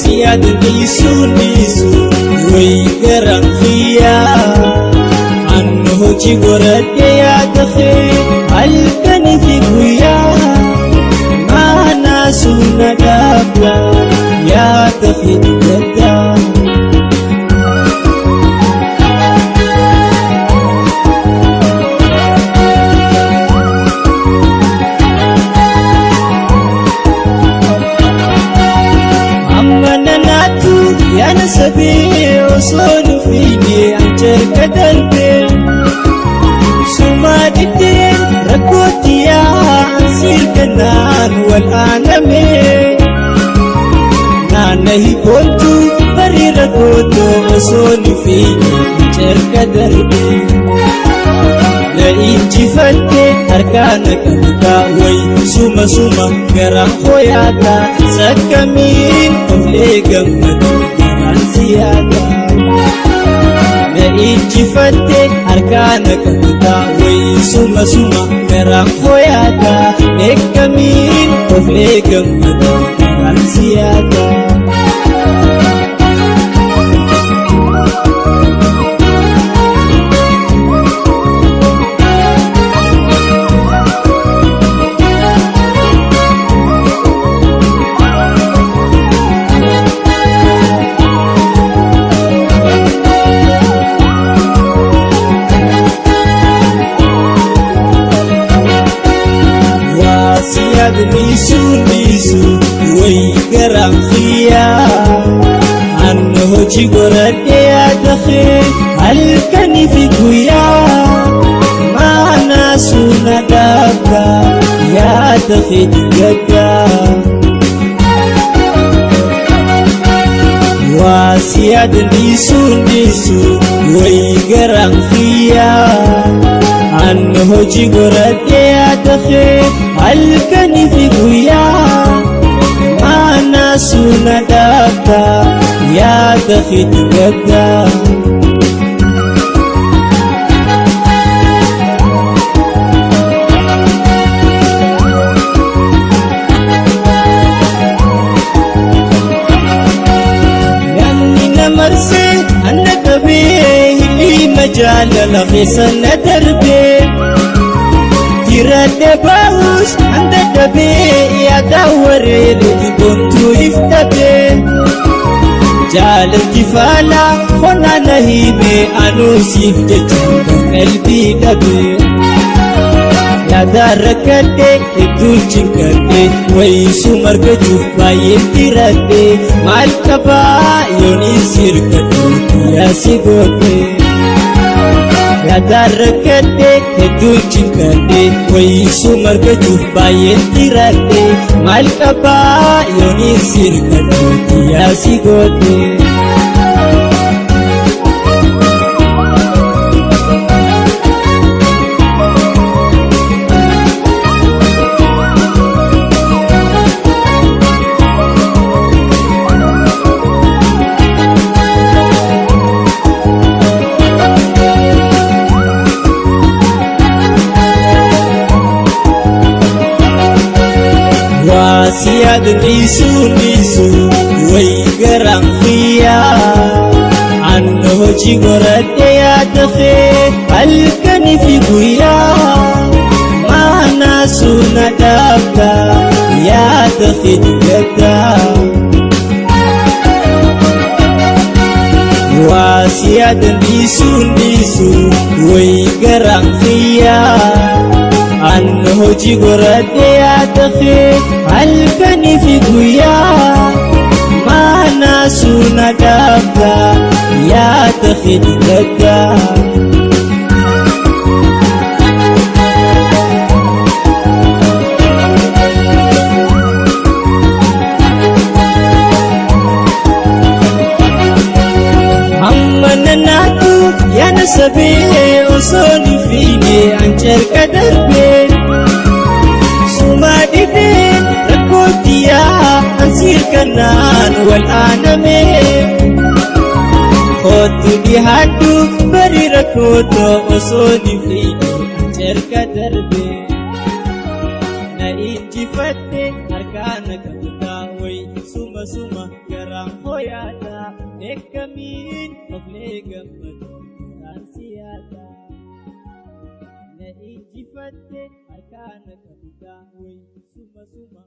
Siyaadni suunisu way garaan xiyyaa An hojii godhadhee yaada kee halkanii fi guyyaa Maanaa suna dhaabda yaada kee gaddaa. Amma nanaatu yaana sabee osoo nufiine anjarka darbee Sumaa diddeen rakkootti yaa sirkanaan wal aaname Naanna hiboontu barii rakkootu osoo nufiine anjarka darbee Na injifatte harkaan qabdaa way suma suma garaan fooyyaataa sakkamiin oflee gammadu garaan siyaataa. Na injifatte harkaan qabdaa way suma suma garaan fooyyaataa eeggamiin oflee gammadu garaan siyaataa. Siyaadni suunisu way garaan xiyyaa An hojii godhadhee yaada kee halkanii fi guyyaa Maanaa suna dhaabda yaada kee gaddaa. Waa siyaadni suunisu way garaan xiyyaa An hojii godhadhee yaada kee halkanii fi guyyaa Maanaa suna dhaabda yaada kee gaddaa. Namni na marsee anna qabee hiliima jaalala keessa na darbee Jiradhe baahus an dadhabee yaada wareereeti boontuu if dhabee Jaalalti faana qonnaa na himee anuu siif jecha qalbii dhabee Yaada rakkadhe hedduu cinqadhe wayisuu argachuuf baay'ee tiradhe maal qabaa yoon sirkadhu yaa si godhe. Yaada rakkadhe hedduu cinqadhe wayisuu argachuuf baay'ee tiradhe maal qabaa yoon sirkadhu yaa si godhe. Waa siyaadni suunisu way garaan xiyyaa An hojii godhadhee yaada kee halkanii fi guyyaa Maanaa suna dhaabda yaada kee gaddaa. Waa siyaadni suunisu way garaan xiyyaa An hojii godhadhee yaada kee halkanii fi guyyaa Maanaa suna dhaabda yaada kee gaddaa. Amma nanaatu yaana sabee osoo nufiine ancarka darbee Sumaa dhibee rakkootti yaa an sirkanaan wal aaname Kootu dhihaadhu bari rakkooto osoo nufiine ancarka darbee Na injifatte harkaan qabdaa way suma suma Garaan fooyyata eeggamiin oflee gammadu garaan siyaata. Na injifatte harkaan qabdaa wayi suma suma.